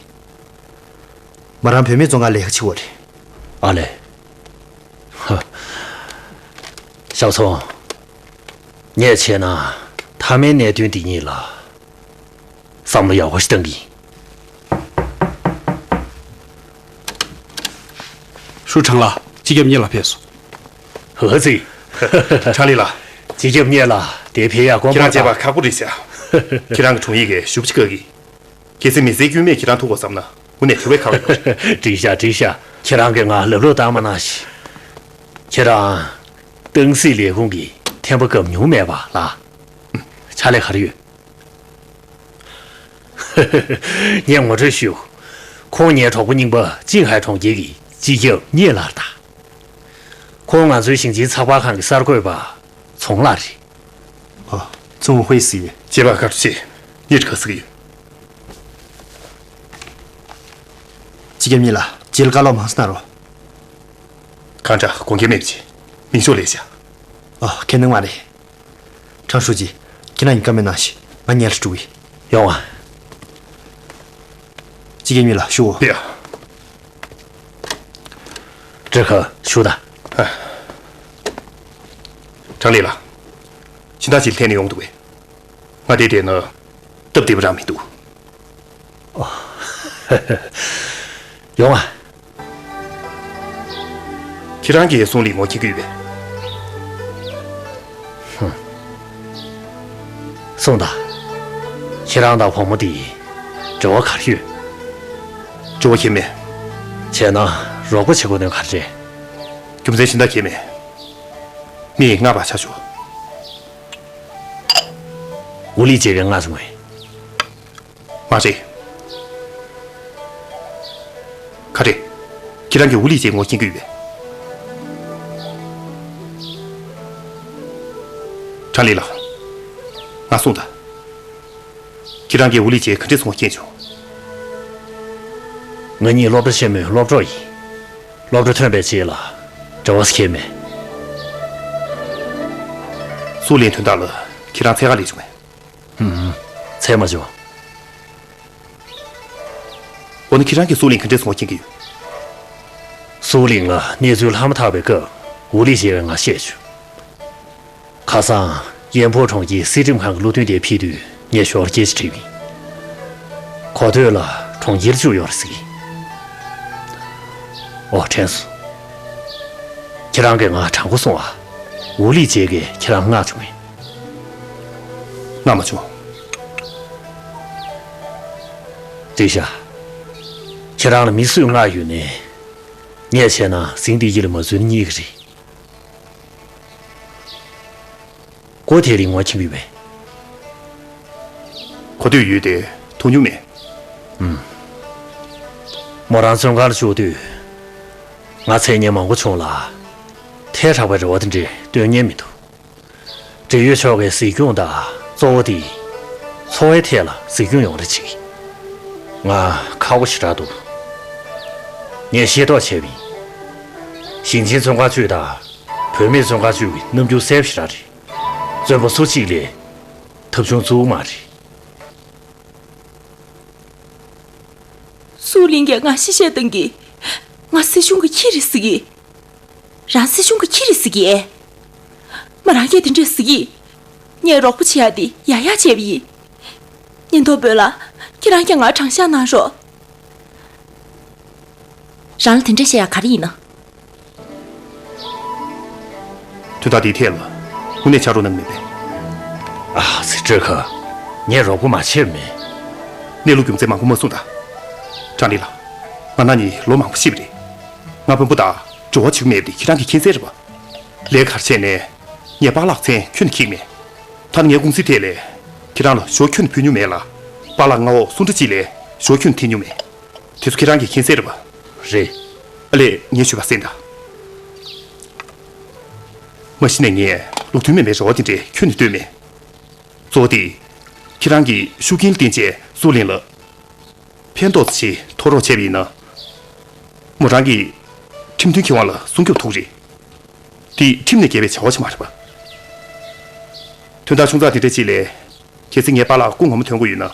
མོ་རང་བུད་མེད་བཙོན་ཁང་ལས་ཀ་བྱེད་དགོས་རེད། ཨ་ལས། ཧ། ཞའོ་ཚོང་། ངས་བྱས་ན་མཐའ་མའི་གནད་དོན་འདི་གཉིས་ལ་བསམ་བློ་ཡག་པོ་ཞིག་གཏང་གི་ཡིན། ཧྲུའུ་ཁྲང་ལགས། སྤྱི་ཁྱབ་གཉེར་ལ་ཕེབས་སོང་། ཧོ་ཙི། ཁྲང་ལི་ལགས། སྤྱི་ཁྱབ་གཉེར་ལགས་དེ་ཕེབས་ཡག་དགོངས་པ་རེད། ཁྱེད་རང་བྱས་པ་ཁག་པོ་རེད་ཤག་ཁྱེད་རང་གི་དྲུང་ཡིག་གིས་ཞེ་པོ་ཅིག་བཀག་གི། གལ་སྲིད་མི་ཚེ་དཀྱུས་མས་ཁྱེད་རང་ཐུག་དགོས་བསམ་ན་དངོས་གནས་དེ་བས་ཁག་པོ་ཡོད་རེད། འགྲིག་ཤག་འགྲིག་ཤག་ཁྱེད་རང་གིས་ང་ལབ་ལོག་བཏང་མ་གནང་ཞིག་ཁྱེད་རང་ཏང་སྲིད་ལས་ཁུངས་ཀྱི་ཐེམ་པ་བཀབ་མྱོང་མེད་པ་ལ། ཕྱག་ལས་ག་རེ་ཡོད། ངས་ངོ་སྤྲོད་ཞུ། ཁོང་ངའི་གྲོགས་པོ་རྙིང་པ་ཅིང་ཧའེ་གྲོང་ཁྱེར་གྱི་སྤྱི་ཁྱབ་གཉེར་ལགས་དང་། ཁོང་ང་ཚོའི་ཞིང་ཆེན་ཚགས་པར་ཁང་གི་གསར་འགོད་པ་ཚོང་ལགས་རེད། ཨ། ཙུང་ཧུའེ་ཟེར་གྱི་ཡོད། བྱས་པ་ག་རེ་བྱས། གཉའ་ཁྲི་ཁ་ཟེར་གྱི་ཡོད། སྤྱི་ཁྱབ་གཉེར་ལགས། རྗེས་ལ་བཀའ་སློབ་མང་ཙམ་གནང་རོགས། གང་དྲག་དགོངས་འགལ་མེད་པ་བྱས། མིང་ཤོག་ལས་བཞག་ཨ། ཁྱད་མནར་མ་རེད། ཁྲང་ཧྲུའུ་ཅི། ཁྱེད་རང་གཉིས་བཀའ་མོལ་གནང་ཞིག་ང་ཉལ་ལ་འགྲོ་གི་ཡིན། ཡོང་ང་། སྤྱི་ཁྱབ་གཉེར་ལགས་བཞུགས། ཡ། ཀྲི་ཁ་བཞུགས་དང་། ཨ། ཁྲང་ལི་ལགས། ཕྱི་ནང་ཅིག་ལ་ཐད་ནས་ཡོང་འདུག་པས། ང་འདིར་བསྡད་ན་སྟབས་བདེ་པོ་རང་མི་འདུག་ཡོང་ང་། ཁྱེད་རང་གིས་སུའུ་ལིང་ངོ་མཁྱེན་གྱི་ཡོད་པས། ཧུམ། གསུངས་དང་། ཁྱེད་རང་དང་བུ་མོ་དེ་འབྲེལ་བ་ག་རེ་ཡོད། འབྲེལ་བ་གང་ཡང་མེད། བྱས་ན་རོགས་པ་བྱེད་དགོས་དོན་ག་རེ་རེད། རྒྱུ་མཚན་གཞན་དག་གང་ཡང་མེད། མིས་སྔགས་པ་ཆ་བཞག་ཝུ་ལི་ཅེ་གིས་མངགས་བྱུང་བས། མ་རེད། ག་རེ། ཁྱེད་རང་གིས་ཝུ་ལི་ཅེ་ངོ་མཁྱེན་གྱི་ཡོད་པས། ཁྲང་ལི་ལགས། ང་གསུངས་དང་། ཁྱེད་རང་གིས་ཝུ་ལི་ཅེ་ག་འདྲས་སེ་ངོ་མཁྱེན་བྱུང་། ང་གཉིས་སློབ་གྲྭ་ཆེན་མོའི་སློབ་གྲོགས་ཡིན། སློབ་གྲྭ་ཐོན་པའི་རྗེས་ལ་འབྲེལ་བ་ཞིག་མེད། སུའུ་ལིང་དོན་དག་ལ་ཁྱེད་རང་འཚོལ་ག་སླེབས་བྱུང་ངས། ཧུམ། འཚོལ་མ་བྱུང་། འོ་ན་ཁྱེད་རང་གིས་སུའུ་ལིང་ག་འདྲས་སེ་ངོ་མཁྱེན་གྱི་ཡོད། སུའུ་ལིང་ལ་གནས་ཚུལ་ལྷག་མ་ཐག་པའི་སྐབས་ཝུ་ལི་ཅེ་བས་ང་ཤེས་བྱུང་། ཁ་སང་ཡན་ཕོ་གྲོང་ཁྱེར་སྲིད་ཁྲིམས་ཁང་གི་བློ་མཐུན་དེ་ཕེབས་དུས་ངས་ཞོར་སྐད་ཆ་དྲིས་པ་ཡིན། གོ་ཐོས་ལ་གྲོང་ཁྱེར་བཅུ་ཡོད་རེད་ཟེར་གྱི། ཨོ་དྲན་སོང་། ཁྱེད་རང་གིས་ང་དྲང་པོ་གསུངས་ཨ། ཝུ་ལི་ཅེ་གིས་ཁྱེད་རང་མངགས་བྱུང་ངས། མངགས་མ་བྱུང་། འདི་བཞག་ཁྱེད་རང་ལ་མི་སུས་མངགས་ཡོད་ནའི། ངས་བྱས་ན་ཟིང་འདི་ཡིད་ལ་མ་འཛུལ་ན་རྙེད་ཀྱི་རེད། ཀོ་ཐེ་ལིང་ངོ་མཁྱེན་གྱི་ཡོད་པས། གོ་ཐོས་ཡོད་དེ་མཐོང་མྱོང་མེད། ཨུམ། མོ་རང་བཙོན་ཁང་ལ་བཅུག་དུས། ང་འཚོལ་མཁན་མང་པོ་བྱུང་ལ། ཐལ་དྲགས་པའི་རེ་བ་དེ་འདྲ་བཏོན་མཁན་མི་འདུག་འབྲེལ་ཡོད་ཕྱོགས་ཀྱི་གཟིགས་སྐྱོང་དང་གཙོ་བོ་དེ། འཚོ་བའི་ཐད་ལ་གཟིགས་སྐྱོང་ཡོང་རེ་བྱེད་ཀྱི། ང་ཁག་པོ་ཞེ་དྲག་འདུག་ངས་ཤེས་རྟོགས་བྱས་པ་ཡིན། ཞིང་ཆེན་བཙོན་ཁང་བཅུ་དང་། བུད་མེད་བཙོན་ཁང་བཅུ་གི་རྣམ་འགྱུར་གསལ་པོ་ཞེ་དྲག་རེད། བཙོན་པ་སུ་གཅིག་ལས་ཐབས་བྱུང་བཙུགས་མ་རེད། སུའུ་ལིང་གིས་ང་གཤེ་གཤེ་བཏང་གི། ང་སྲིད་གཞུང་གི་ཁྱི་རེད་ཟེར་གི། རང་སྲིད་གཞུང་གི་ཁྱི་རེད་ཟེར་གི། མོ་རང་གིས་དེ་འདྲས་ཟེར་གི། ངས་རོགས་པ་བྱེད་ཡག་དེ་ཡག་ཡག་བྱས་པ་ཡིན། ཉེན་རྟོག་པས་ལ། ཁྱེད་རང་གིས་ང་དྲང་བཞག་གནང་རོགས། རང་ལ་དེ་འདྲས་བཤད་ཡག་ག་རེ་ཡིན་ན། དོན་དག་འདིའི་ཐད་ལ་དངོས་གནས་ཕྱག་རོགས་གནང་གི་མེད་པས། ཨ་ཙི་སྤྲེལ་ཁ། ངས་རོགས་པ་མ་བྱས་པ་མེད། གནས་ལུགས་རྒྱུ་མཚན་མང་པོ་མ་གསུངས་དང་། ཀྲང་ལི་ལགས། ང་ན་ནི་ལོ་མང་པོ་ཤི་བ་རེད། ང་དཔོན་པོ་དང་འབྲེལ་བ་བྱེད་ཀྱི་མེད་པ་དེ་ཁྱེད་རང་གིས་མཁྱེན་གསལ་རེད་པ། ལས་ག་རེ་བྱས་ནས་ངས་པཱ་ལགས་མཚན་ཁྱོན་ནས་འཁྱེར་གྱི་མེད། ད་ནི་ངའི་ཀུང་སིའི་ཐད་ལས་ཁྱེད་རང་ལ་ཞོ་ཁྱོན་ནས་ཕུལ་མྱོང་མེད་ལ། པཱ་ལགས་མངའ་འོག་སུ་འདྲ་ཅིག་ལས་ཞོ་ཁྱོན་ནས་འཐེན་མྱོང་མེད། དེ་ཚོ་ཁྱེད་རང་གིས་མཁྱེན་གསལ་རེད་པ། རེད། ཨ་ལས་ངས་ཞུས་པ་གསན་དང་། མ་གཞི་ནས་ངས་ལུགས་མཐུན་མེད་པའི་རེ་བ་དེ་འདྲ་ཁྱོན་ནས་བཏོན་མེད། གཙོ་བོ་དེ། ཁྱེད་རང་གིས་ཤུགས་རྐྱེན་བསྟེན་བྱས་སུའུ་ལིང་ལ་ཕན་ཐོགས་ཙམ་ཞིག་ཐོབ་རོགས་བྱས་པ་ཡིན་ན། མོ་རང་གིས་ཁྲིམས་མཐུན་ཁེ་དབང་ལ་སྲུང་སྐྱོབ་ཐུབ་རེད། དེ་ཁྲིམས་ནས་འགལ་བའི་བྱ་བ་ཞིག་མ་རེད་པ། དོན་དག་ཆུང་ཙག་དེ་འདྲ་ཅིག་ལས། གལ་སྲིད་ངའི་པཱ་ལགས་སྐུ་ངོ་མ་ཐོན་དགོས་ཡོད་ན།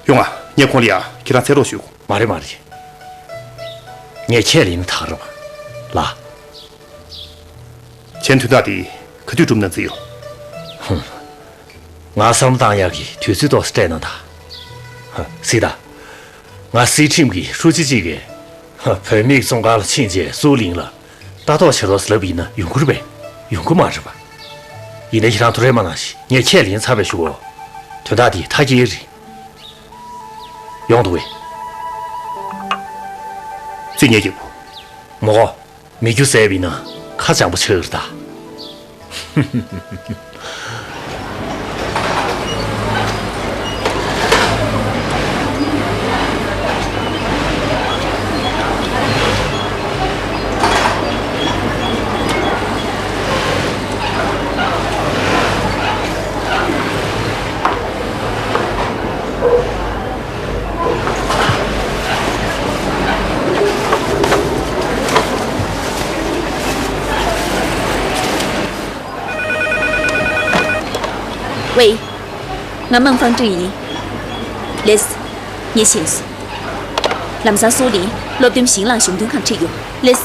ཡོང་ང་། ངས་ཁོང་ལ་ཡ་ཁྱེད་རང་འཚོལ་རོགས་ཞུ། མ་རེད་མ་རེད། ངས་ཁས་ལེན་ན་ཐག་རེད་པ། ལགས། གཞན་དོན་དག་དེ་ག་དུས་སྒྲུབ་གནང་རྩིས་ཡོད། ཧུམ། ང་བསམ་བློ་བཏང་ཡག་གི་དུས་ཚོད་ཏོག་ཙམ་སྤྲད་གནང་དང་། ཧ། གཟིགས་དང་། ང་སྲིད་ཁྲིམས་ཀྱི་ཧྲུའུ་ཅི་གཅིག་གིས། ཧ། བུད་མེད་བཙོན་ཁང་ལ་ཕྱིན་རྗེས་སུའུ་ལིང་ལ་ལྟ་རྟོག་བྱེད་རོགས་ལབ་པ་ཡིན་ན་ཡོང་གི་རེད་པས། ཡོང་གི་མ་རེད་པ། ཡིན་ནའི་ཁྱེད་རང་ཐུགས་ཁྲལ་མ་གནང་ཞིག་ངས་ཁས་ལེན་ཚར་བའི་གཞུག་གུ། དོན་དག་འདི་མཐའ་སྐྱེལ་རེད། ཡོང་འདུག་གས། རྩིས་ངས་རྒྱབ། མོ་གོ། མི་རྒྱུ་ཟས་པ་ཡིན་ན་ཁ་བྱང་པོ་ཆགས་ཀྱི་རེད་ད། ཝེ། ང་མང་ཧྥང་ཀྲིན་ཡིན། ལགས། ངས་ཤེས་སོང་། ལམ་སང་སུའུ་ལིང་སློབ་སྟོན་ཞིང་ལའང་གཞུང་དོན་ཁང་ཁྲིད་ཡོང་། ལགས།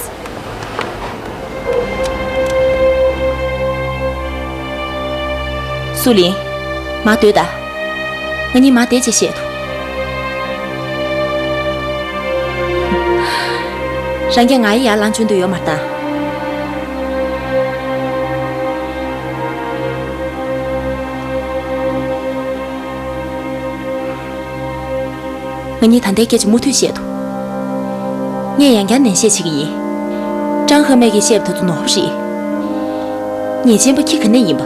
སུའུ་ལིང་། མར་སྡོད་དང་། ང་གཉིས་མར་བསྡད་བྱས་བཤད་དོ། རང་གིས་ང་ཡི་ཡར་ལངས་བཅུག་འདོད་ཡོད་མ་རེད་ད། ང་གཉིས་ད་ལྟའི་སྐད་ཆ་མུ་མཐུད་བཤད་དོ། ངས་ཡང་བསྐྱར་ནན་བཤད་བྱེད་ཀྱི་ཡིན། ཀྲང་ཧེ་མེ་གིས་བཤད་པ་དེ་ཚོ་ནོར་བ་རེད། ཉེས་ཅན་པ་ཁྱི་ག་ནས་ཡིན་པ།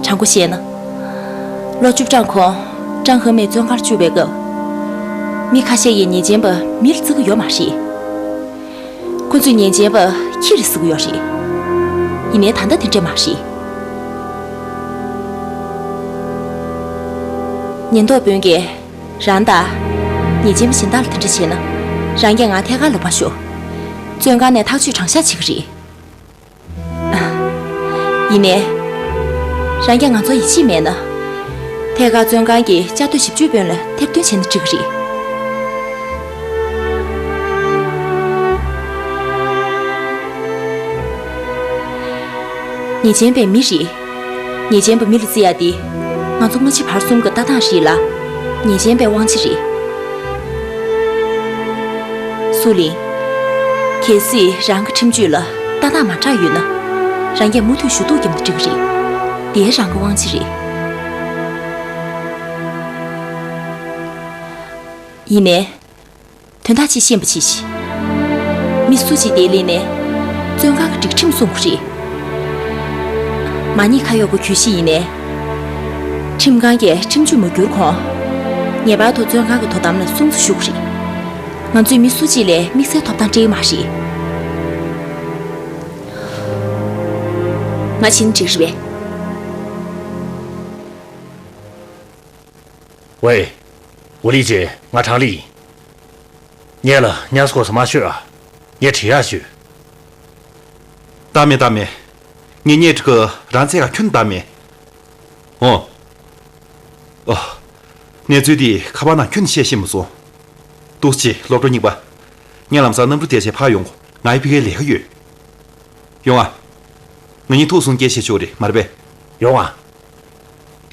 དྲང་པོ་བཤད་ན། ལོ་བཅུ་གྲངས་གོང་ཀྲང་ཧེ་མེ་བཙོན་ཁང་བཅུག་པའི་སྐབས། མི་ཁ་ཤས་ཀྱིས་ཉེས་ཅན་པ་མི་ལ་བརྩི་གི་ཡོད་མ་རེད། ཁོ་ཚོས་ཉེས་ཅན་པ་ཁྱི་རེད་ཟེར་གི་ཡོད་རེད། ཡིན་ནའི་ད་ལྟ་དེ་འདྲ་མ་རེད། ཉེན་རྟོག་དཔོན་གྱིས་རང་དང་། ཉེས་ཅན་པ་གཞན་དག་ལ་དེ་འདྲ་བྱས་ན། རང་གིས་ང་ཐད་ཀར་ལ་ཕར་ཤོག་བཙོན་ཁང་ནས་ཐག་གཅོད་དྲང་བཞག་བྱེད་ཀྱི་རེད། ཡིན་ནའི། རང་གིས་ང་ཚོར་ཡིད་ཆེས་མེད་ན། ཐད་ཀར་བཙོན་ཁང་གི་བཅའ་སྡོད་ཞིབ་དཔྱོད་དཔོན་ལ་ཐེར་འདོན་བྱས་ན་འགྲིག་གི་རེད། ཉེས་ཅན་པའི་མི་རེད། ཉེས་ཅན་པ་མི་ལ་བརྩི་ཡ་དེ། ང་ཚོ་སྔ་ཕྱི་བར་གསུམ་གྱི་ལྟ་སྟངས་རེད་ལ། ཉེས་ཅན་པའི་དབང་ཆ་རེད། སུའུ་ལིང་། གལ་སྲིད་རང་གི་ཁྲིམས་གཅོད་ལ་ལྟ་སྟངས་མ་འདྲ་ཡོད་ན། རང་གིས་མུ་མཐུད་ཞུ་གཏུག་བརྒྱབ་ན་འགྲིག་གི་རེད། དེ་རང་གི་དབང་ཆ་རེད། ཡིན་ནའི། དོན་དག་ཅིག་ཤེས་པ་ཅིག་མི་སུ་གཅིག་དེ་ལས་ནས་བཙོན་ཁང་གི་སྒྲིག་ཁྲིམས་སྲུང་གི་རེད། མ་ཉེས་ཁ་གཡོག་གི་གྱོད་གཞི་ཡིན་ནའི། ཁྲིམས་ཁང་གིས་ཁྲིམས་གཅོད་མ་བསྒྱུར་གོང་། ངེས་པར་དུ་བཙོན་ཁང་གི་དོ་དམ་ལ་སྲུང་བརྩི་ཞུ་གི་རེད། ང་ཚོས་མི་སུ་གཅིག་ལས་དམིགས་བསལ་ཐོབ་ཐང་སྤྲད་ཀྱི་མ་རེད། ང་ཕྱིན་འགྲིག་རེད་པས། ཝེ། ཝུ་ལི་ཅེ། ང་ཁྲང་ལི་ཡིན། ངེད་ལ་ཉར་སྐོར་ས་མ་ཤོད་ཨ། ངས་བྲིས་ཡག་ཞུས། ལྟ་མེད་ལྟ་མེད། ངས་ཉལ་ཁྲི་ཁ་རང་ཚད་ག་ཁྱོན་ལྟ་མེད། ཨོ། ཨོ། གནས་ཚུལ་འདི་ཁ་པར་ནང་ཁྱོན་བཤད་ཤེས་མ་སོང་། ཏོག་ཙི་སློབ་གྲོགས་རྙིང་པ། ངས་ལམ་སང་གནམ་གྲུ་དེ་ཆེ་ཕར་ཡོང་། ང་ཡི་ཕ་གིའི་ལས་ཀ་ཡོད། ཡོང་ཨ། ང་གཉིས་ཐུག་སོང་སྐད་བཤད་ཆོག་རེད་མ་རེད་པས། ཡོང་ཨ།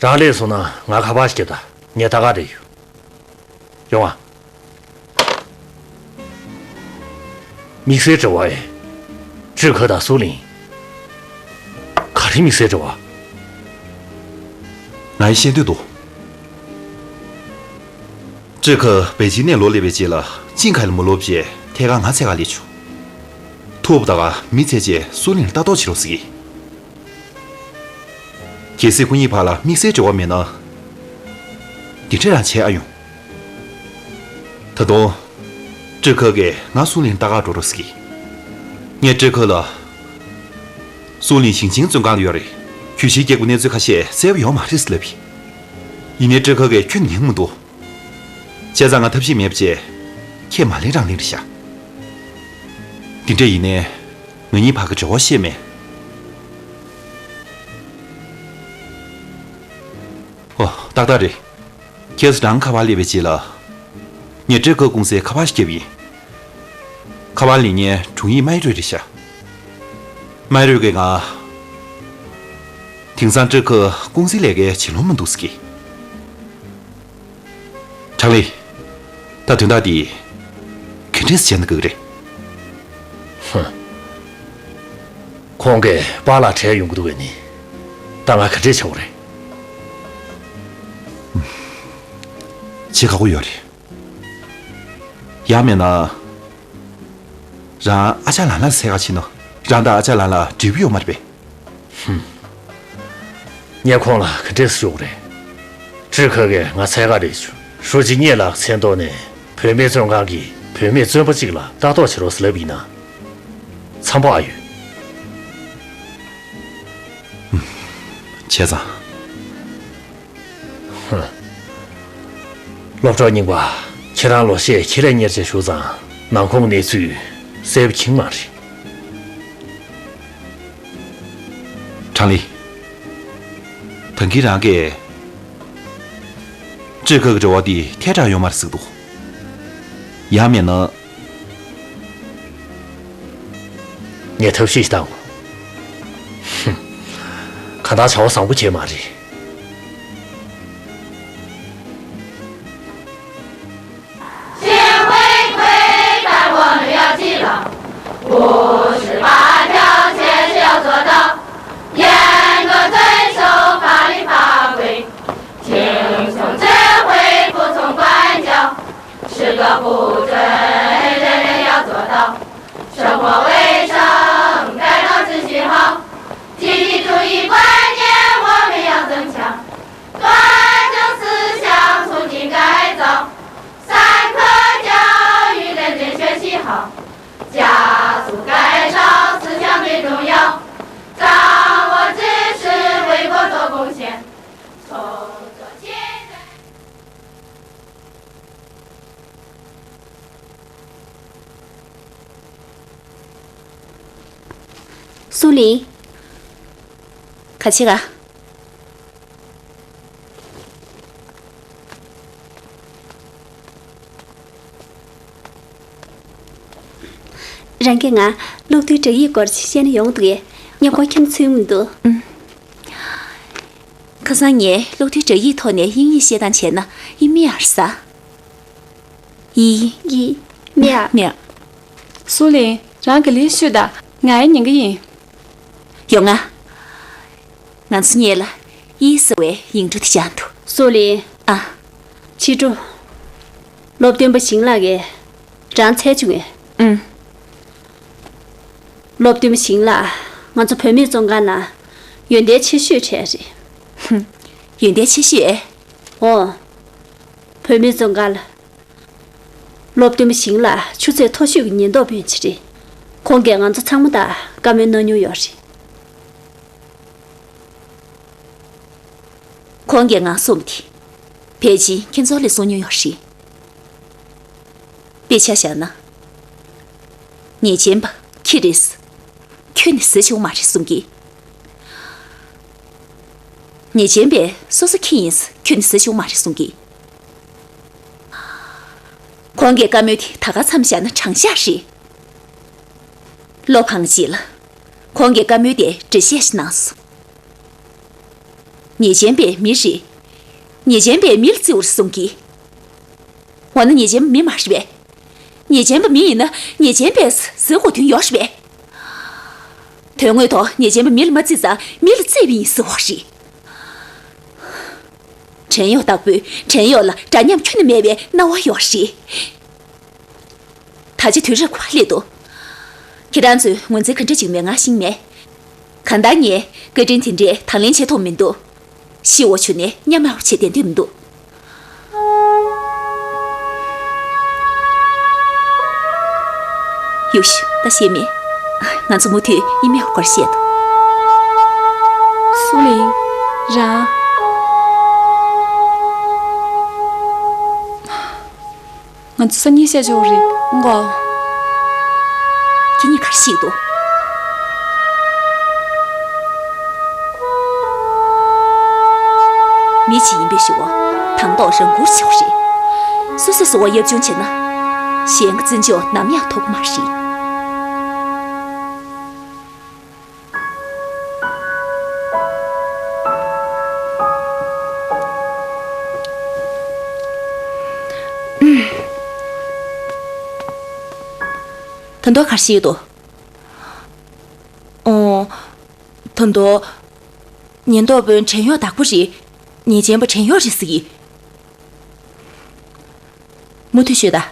རང་སླེབས་སོང་ན་ང་ཁ་པར་ཞིག་རྒྱབ་ད། ངས་ལྟ་ག་རེ་ཡོད། ཡོང་ཨ། དམིགས་བསལ་དྲི་བ་ཨེ། ཀྲི་ཁ་དང་སུའུ་ལིང་། ག་རེ་དམིགས་བསལ་དྲི་བ། ང་ཡིས་བཤད་འདོད་འདུག་ཀྲི་ཁ་པེ་ཅིན་ནས་ལོག་སླེབས་པའི་རྗེས་ལ་ཅིན་ཁ་ལ་མ་ལོག་བྱས་ཐད་ཀར་ང་འཚོལ་ག་སླེབས་བྱུང་། ཐུག་པ་ད་ག་མི་འཚོལ་བྱས་སུའུ་ལིང་ལ་ལྟ་རྟོག་བྱེད་རོགས་ཟེར་གི། གལ་སྲིད་ཁོ་གཉིས་བར་ལ་དམིགས་བསལ་འབྲེལ་བ་མེད་ན། འདི་འདྲ་རང་བྱེད་ཨ་ཡོང་། ད་དུང་། ཀྲི་ཁ་གིས་ང་སུའུ་ལིང་ལྟ་ག་འགྲོ་རོགས་ཟེར་གི། ངས་ཀྲི་ཁ་ལ། སུའུ་ལིང་ཞིང་ཆེན་བཙོན་ཁང་ལ་ཡོད་རེད། གྱོད་གཞིའི་སྐད་སྒོ་གནས་ཚུལ་ཁ་ཤས་གསལ་པོ་ཡོད་མ་རེད་ཟེར་ལབ་ཡིན། ཡིན་ནའི་ཀྲི་ཁ་གིས་ཁྱོན་ཉན་གི་མི་འདུག་བྱས་ཙང་ང་ཐབས་ཤེས་མེད་པ་བྱས། ཁྱེད་མ་ལེན་རང་ལེན་རེད་ཤག་འདི་འདྲ་ཡིན་ནའི། ང་གཉིས་བར་གྱི་འབྲེལ་བ་ཤེས་མེད། ཨོ། ཏག་ཏག་རེད། ཁྱེད་ཚོ་རང་ཁ་པར་སླེབས་པའི་རྗེས་ལ། ངས་ཀྲི་ཁ་ཀུང་སིའི་ཁ་པར་ཞིག་བརྒྱབ་ཡིན། ཁ་པར་ལེན་མཁན་དྲུང་ཡིག་མའི་རུས་རེད་ཤག་མའི་རུས་ཀྱིས་ང་། དེང་སང་ཀྲི་ཁ་ཀུང་སིའི་ལས་ཀའི་བྱེད་ལོང་མི་འདུག་ཟེར་གི། ཁྲང་ལི། ད་དོན་དག་འདི། ག་འདྲས་བྱས་ན་དགའ་གི་རེད། ཧུམ། ཁོང་གིས་པཱ་ལགས་བྲལ་ཡོང་གི་འདུག་པས་ནི། ད་ང་ག་འདྲས་བྱ་དགོས་རེད། བྱེད་ཁག་པོ་ཡོད་རེད། ཡང་མིན་ན། རང་ཨ་ཅག་ལང་ལ་འཚོལ་ག་ཕྱིན་ན་རང་དང་ཨ་ཅག་ལང་ལ་འབྲས་བུ་ཡོད་མ་རེད་པས། ཧུམ། ངས་ཁོང་ལ་ག་འདྲས་ཞུ་དགོས་རེད། ཀྲི་ཁ་གིས་ང་འཚོལ་ག་རེད་ཞུ། ཧྲུའུ་ཅི་ངེད་ལགས་མཚན་ཐོག་ནས་བུད་མེད་བཙོན་ཁང་གི་བུད་མེད་བཙོན་པ་གཅིག་ལ་ལྟ་རྟོག་བྱེད་རོགས་ཟེར་ལབ་ཡིན་ན། འཚམ་པོ་ཨ་ཡོད། བྱས་ཙང་། ཧུམ། སློབ་གྲོགས་རྙིང་པ། ཁྱེད་རང་ལོ་ཤས་ཁྱི་ལས་གཉེར་བྱས་བཞུགས་ཙང་ནང་ཁོངས་གནས་ཚུལ་གསལ་པོ་མཁྱེན་མ་རེད། ཁྲང་ལི། ད་གིན་རང་གིས་ཀྲི་ཁ་གི་འབྲེལ་བ་འདི་ཐལ་དྲགས་ཡོད་མ་རེད་ཟེར་གི་འདུག་ཡང་མིན་ན། ངས་ཐབས་ཤེས་ཤིག་བཏང་དགོས། ཧུམ། གང་ལྟར་བྱ་བ་བཟང་པོ་བྱས་མ་རེད། སུ་ལིན། ག་བྱེད་ག་རང་གིས་ང་སློབ་ཐོན་བསྒྲགས་ཡིག་སྐོར་བཤད་ན་ཡོང་འདུག་གས། ངས་ཁོ་ཁྱོན་ཚུད་མི་འདུག་ཁ་སང་ངས་སློབ་ཐོན་བསྒྲགས་ཡིག་ཐོག་ནས་དབྱིན་ཡིག་བཤད་སྟངས་བྱས་ན་ཡིན་མི་ཡར་ས། ཡི། ཡི། མི་ཡ། མི་ཡ། སུ་ལིན། རང་ག་ལེར་བཞུགས་དང་། ང་ཡང་ཉན་གི་ཡིན། ཡོང་ང་། ང་ཚོ་གཉིས་ལ་ཡི་ཟེར་བའི་ཡིག་འབྲུ་དེ་བཞག་འདུག་སུ་ལིན། ཨ། ཕྱི་དྲོ། སློབ་སྟོན་པ་ཞིང་ལགས་ཀྱིས་རང་འཚོལ་བྱུང་ངས། ཨུམ། སློབ་སྟོན་པ་ཞིང་ལགས། ང་ཚོ་བུད་མེད་བཙོན་ཁང་ནང་ཡོན་ཏན་ཆེ་ཤོས་གྲས་རེད། ཧུམ། ཡོན་ཏན་ཆེ་ཤོས། འོ། བུད་མེད་བཙོན་ཁང་ལ། སློབ་སྟོན་པ་ཞིང་ལགས་ཆུ་ཚད་མཐོ་ཤོས་ཀྱི་ཉེན་རྟོག་དཔོན་ཅིག་རེད། ཁོང་གིས་ང་ཚོ་ཚང་མ་དང་བཀའ་མོལ་གནང་མྱོང་ཡོད་རེད། ཁོང་གིས་ང་གསུངས་ཏེ། ཕལ་ཆེར་ཁྱེད་ཚོ་ལས་གསུང་མྱོང་ཡོད་རེད། དཔེ་ཆ་བཞག་ན། ཉེས་ཅན་པ་ཁྱི་རེད། ཁྱོན་ནས་ཟ་བཅུག་མ་རེད་གསུང་གི། ཉེས་ཅན་པས་སོ་སོ་ཁྱི་ཡིན། ཁྱོན་ནས་ཟ་བཅུག་མ་རེད་གསུང་གི། ཁོང་གི་བཀའ་མོལ་དེ་ད་ག་མཚམས་བཞག་ན་དྲང་བཞག་རེད། ལོ་གང་ཅིག་ལ། ཁོང་གི་བཀའ་མོལ་དེ་འགྲེལ་བཤད་ཞིག་གནང་སོང་། ཉེས་ཅན་པའི་མི་རེད། ཉེས་ཅན་པའི་མི་ལ་བརྩི་བར་གསུང་གི། འོ་ན་ཉེས་ཅན་པ་མི་མ་རེད་པས། ཉེས་ཅན་པ་མི་ཡིན་ན་ཉེས་ཅན་པས་ཟེར་དགོས་དོན་ཡོད་རེད་པས། དོན་དངོས་ཐོག་ཉེས་ཅན་པ་མི་ལ་མ་བརྩིས་ཙང་མི་ལ་བརྩིས་པ་ཡིན་ཟེར་བ་རེད། བྲན་གཡོག་བདག་པོས་བྲན་གཡོག་ལ་འདྲ་མཉམ་ཁྱོན་ནས་མེད་པའི་སྣང་བ་ཡོད་རེད། ད་ཆ་དུས་རབས་ག་པར་སླེབས་འདུག་ཁྱེད་རང་ཚོས་ངོས་འཛིན་ག་འདྲ་བྱེད་ཀྱི་མེད་ང་ཤེས་མེད། གང་ལྟར་ངས་བཀའ་དྲིན་དེ་འདྲའི་དང་ལེན་བྱེད་ཐུབ་མི་འདུག་ཤི་བ་བྱུང་ནས་ཉམས་དམའ་བ་བྱེད་བསྡད་འདོད་མི་འདུག་ཡོ་ཤུ། ད་བཤད་མེད། ང་ཚོ་མུ་མཐུད་ཡིན་མིན་སྐོར་བཤད་དོ། སུ་ལིན། རང་། ང་ཚོ་སང་ཉིན་བཤད་ཆོག་རེད་འགོ། ཁྱེད་གཉིས་ག་རེ་བཤད་འདུག་མི་གཅིག་ཡིན་པའི་ཞུ་བ་དང་ཐོག་རང་བཀུར་བྱེད་དགོས་རེད། སོ་སོས་བཟོ་བ་གཡབ་ཆུང་བྱས་ན། གཞན་གྱི་བརྩི་འཇོག་ནམ་ཡང་ཐོབ་ཀྱི་མ་རེད། ད་དུང་ག་རེ་བཤད་འདུག་ཨོ། ད་དུང་། ཉེན་རྟོག་དཔོན་བྲན་གཡོག་བདག་པོ་རེད། ཉེས་ཅན་པ་བྲན་གཡོག་རེད་ཟེར་གི། མུ་མཐུད་ཤོད་དང་།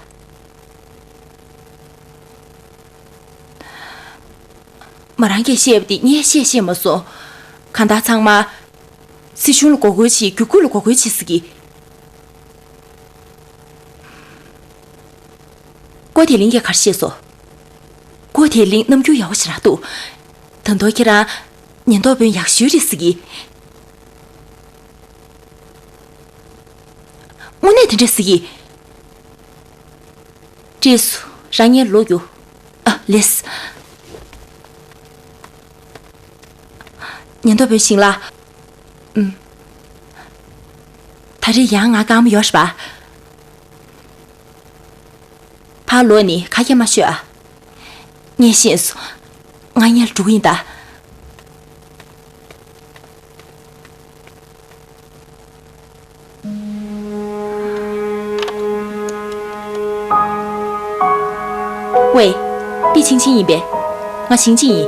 མོ་རང་གིས་བཤད་པ་དེ་ངས་བཤད་ཤེས་མ་སོང་། གང་ལྟར་ཚང་མ། སྲིད་གཞུང་ལ་འགོག་རྒོལ་བྱེད། བརྒྱུད་སྐུལ་ལ་འགོག་རྒོལ་བྱེད་ཟེར་གི། ཀོ་དེ་ལིང་གིས་ག་རེ་བཤད་སོང་། ཀོ་དེ་ལིང་རྣམ་འགྱུར་ཡག་པོ་ཞེ་དྲག་འདུག་ད་དུང་ཁྱེད་རང་ཉེན་རྟོག་དཔོན་ཡག་ཤོས་རེད་ཟེར་གི། དངོས་གནས་དེ་འདྲ་ཟེར་གི། བཀྲིས་སུ་རང་ཉལ་ལོག་རྒྱུ། ཨ་ལེས། ཉེན་རྟོག་དཔོན་ཞིང་ལ། ཨུམ། ད་རེས་ཡང་ང་དཀའ་མོ་ཡོད་རེད་པ། ཕར་ལོག་ནས་ཁ་སྐད་མ་ཤོད་ཨ། ངས་ཤེས་སོང་། ང་ཉལ་འགྲོ་གི་ཡིན་ད། ཝེ། པི་ཆིང་ཆིང་ཡིན་པས། ང་ཞིང་ཆེན་ཡིན།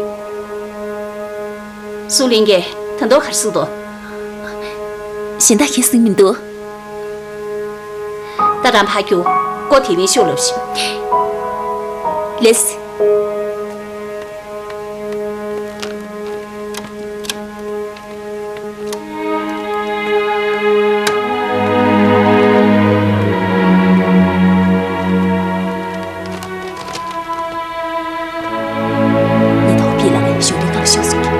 སུ་ལིང་གིས་ད་དུང་ག་རེ་གསུངས་འདུག་གཞན་དག་གིས་གསུངས་མི་འདུག་ད་རང་ཕར་རྒྱུགས། ཀོ་དེ་ལིང་ཤོག་ལབ་ཤིག་ལེས། ཉེན་རྟོག་པས་ང་ཞུ་དུས་ནམ་ཞུ་སོང་གི།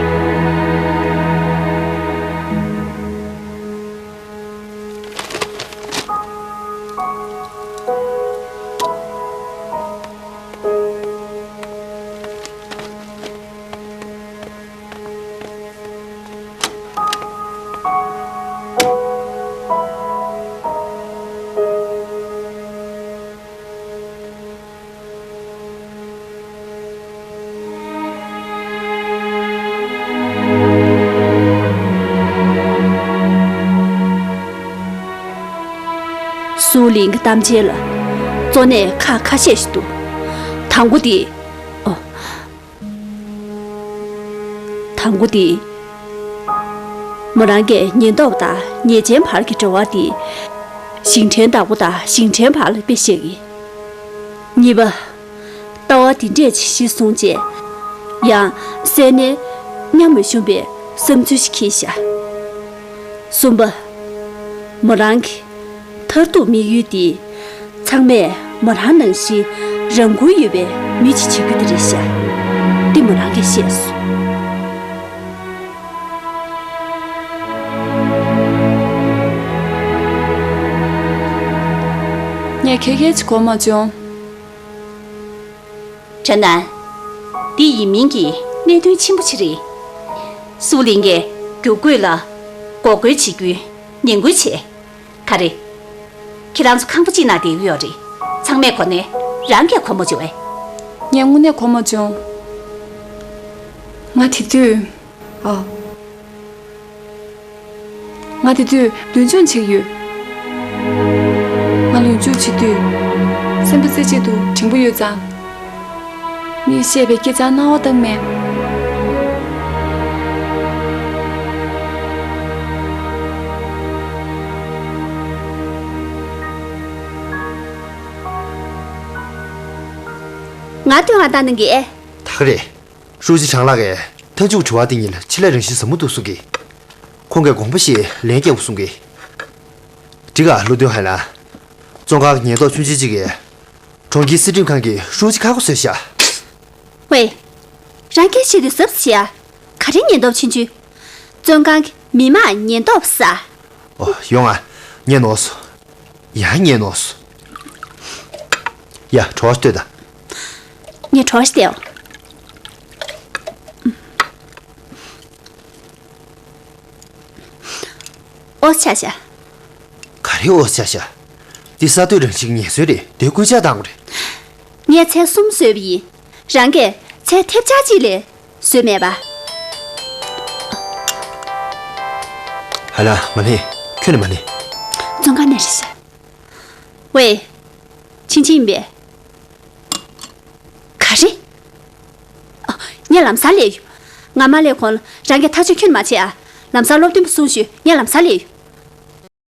སུའུ་ལིང་གི་གཏམ་འཆལ་ལ་གཙོ་གནད་ཁག་ཁ་ཤས་ཤིག་འདུག་དང་པོ་དེ། ཨོ། དང་པོ་དེ། མོ་རང་གི་ཉེན་རྟོག་དང་ཉེས་ཅན་བར་གྱི་འབྲེལ་བ་དེ། ཞིང་བྲན་བདག་པོ་དང་ཞིང་བྲན་བར་ལ་དཔེ་བཤད་ཀྱི། གཉིས་པ། ལྟ་བ་དེ་འདྲས་ཅིག་གཞི་བཟུང་རྗེས། ཡང་སེ་ནས་མཉམ་མི་ཞུམ་པའི་བསམ་ཚུལ་ཞིག་འཁྱེར་ཤག་གསུམ་པ། མོ་རང་གི་མཐར་ཐུག་དམིགས་ཡུལ་དེ། ཚང་མས་མོ་རང་ནང་བཞིན་རང་འགུལ་ཡོད་པའི་མི་ཅིག་བྱེད་རྒྱུ་དེ་རེད་ཤག་འདི་མོ་རང་གིས་བཤད་སོང་། ངས་ཁྱེད་ཀྱིས་གོ་མ་བྱུང་། ཁྲེན་ནན། འདི་ཡིན་མིན་གྱི་གནད་དོན་ཆེན་པོ་ཅིག་རེད། སུའུ་ལིང་གིས་རྒྱུག་རྒོལ་ལ་འགོག་རྒོལ་བྱེད་རྒྱུའི་ངན་སྐུལ་བྱས། ག་རེ། ཁྱེད་རང་ཚོ་ཁང་པ་གཅིག་ནང་བསྡད་ཀྱི་ཡོད་རེད། ཚང་མས་གོ་ནས་རང་གིས་གོ་མ་བྱུང་བས། ངས་དངོས་གནས་གོ་མ་བྱུང་། ང་དེ་དུས། ཨ། ང་དེ་དུས་ལུས་སྦྱོང་བྱེད་ཀྱི་ཡོད། ང་ལུས་སྦྱོང་བྱེད་དུས། སེམས་པ་རྩེ་གཅིག་ཏུ་དྲང་པོ་ཡོད་ཙང་། མིས་བཤད་པའི་སྐད་ཆར་རྣ་བ་བཏང་མེད། ང་དོན་ང་བཏང་གནང་གི་ཨེ། ད་ག་རེད། ཧྲུའུ་ཅི་ཆང་ལགས་ཀྱིས་མཐའ་མཇུག་དྲི་བ་དེ་གཉིས་ལ་ཆེད་ལས་རང་བཞིན་ཟབ་མོ་འདུག་གསུང་གི། ཁོང་གིས་དགོངས་པ་བཞེས་ལན་རྒྱག་དགོས་གསུང་གི། འགྲིག་ག་ལུའུ་ཏུན་ཧའེ་ལགས། བཙོན་ཁང་གི་ཉེན་རྟོག་ཆུང་ཆུང་གཅིག་གིས། གྲོང་ཁྱེར་སྲིད་ཁྲིམས་ཁང་གི་ཧྲུའུ་ཅི་ཁ་ཁོ་བཟོས་ཤག་ཝེ། རང་སྐད་ཆེད་དུ་གཟབ་བྱེད་ཨ། ག་རེ་ཉེན་རྟོག་ཆུང་ཆུང་། བཙོན་ཁང་གི་མི་མང་ཉེན་རྟོག་པ་ཟ། ཨོ་ཡོང་ང་། ངས་ནོར་སོང་། ཡ་ངས་ནོར་སོང་། ཡ་གྲོགས་ལྟོས་དང་། ངས་གྲོགས་ལྟོས། ཨོ་ཆ་ཤ། ག་རེ་ཨོ་ཆ་ཤ། འདི་གསར་གཏོད་རང་བཞིན་ངལ་གསོ་རེད། དེ་སྐུལ་ལྕག་བཏང་དགོས་རེད། ངས་ཚལ་གསུམ་བཟོས་པ་ཡིན། རང་གིས་ཚལ་ཐེབས་ཆག་གཅིག་ལས་བཟོས་མེད་པ། ཧ་ལ་མ་ལྷན། ཁྱོད་ནི་མ་ལྷན། བཙོན་ཁང་ནས་རེད་ཤག་ཝེ། ཆིང་ཆིང་ཡིན་པས། ག་རེ། ཨ། ངས་ལམ་སང་སླེབས་ཡོང་། ང་མ་སླེབས་གོང་ལ་རང་གིས་ཐག་གཅོད་ཁྱོན་མ་བྱེད་ཨ། ལམ་སང་སློབ་སྟོན་པ་གསུངས་ཞུས། ངས་ལམ་སང་སླེབས་ཡོང་།